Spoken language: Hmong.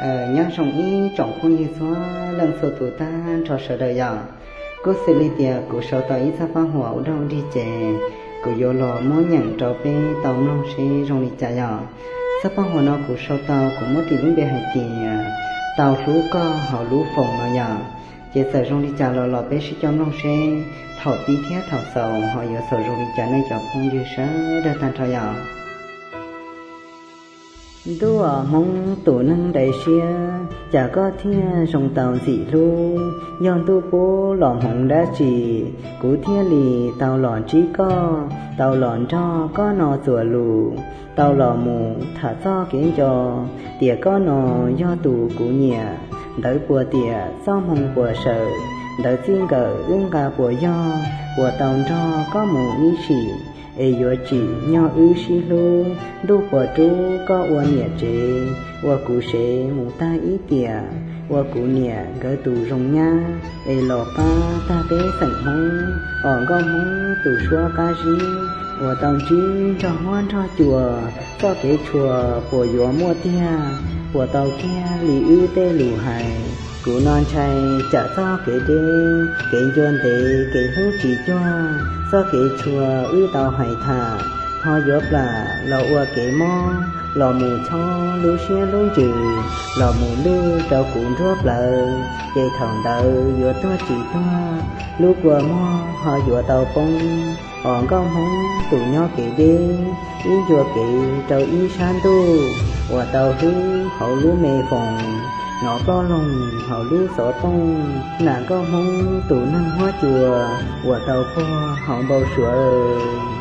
Nyob zoo ib tsoom phooj ywg txhua leej txhua tus tag nrho sawv daws yom. Kuj xws li tias kuv sau tau ib txoj paj huam ua dog dig ces kuv yuav los muab nyeem rau peb tau mloog seb zoo li cas yom. Txoj paj huam no kuv sau tau kuv muab tis lub npe hais tias tau hlub koj hauv lub foos no yom. Ces txawm zoo li cas los los peb sib coj mloog seb thaum pib thiab thaum xaus ho yuav xaus zoo li cas nej cov phooj ywg sawv daws tag nrho yom. Ntuj os Hmoob tus neeg dai siab, cas koj thiaj zoo tau ntxim hlub? Yog ntuj pub los hmoov dab tsi, kuv thiaj li tau los ntsib koj, tau los nrog koj no txuas lus, tau los mus tham txoj kev nco, tias koj no yog tus kuv nyiam. Ntawd puas tiam txoj hmoo puas sawm, ntawd txij nkawm wb nqa puas yog, puas tau nrog koj mus ib sim, es yuav tsim nyog wb sib hlub. Ntuj puas rub koj ua niam tsev, ua kuv sev mus tag ib tiam, ua kuv niam nkawd tus zoo nyab, es los pab tag peb xeem Hmoob. Os nkauj Hmoob tus suab qab zib, uas tau ntsib nrog huab nrog cua, txoj kev tshua puas yuav muaj tiag, puas tau kiag li wb tej lus hais. Kuv no ntshai tsam txoj kev deb, kev ncua ntev kev hlub tsis cuag, txoj kev tshua wb tau hais tham, ho yuav plam los ua kev mob, los mus chob lub siab lub ntsws, los mus lwj rau kuv nruab plawv, ces thaum ntawd yuav tuag tsis tuag, lub kua muag ho yuav tau poob. Os nkauj Hmoob tus nyob kev deb, ib ncua kev rau ib sab ntuj, uas tau hlub hauv lub me foos, hnov ploj loog hauv lub xov tooj, nam nkauj Hmoob tus neeg huab cua, uas tau puag hauv npau suav.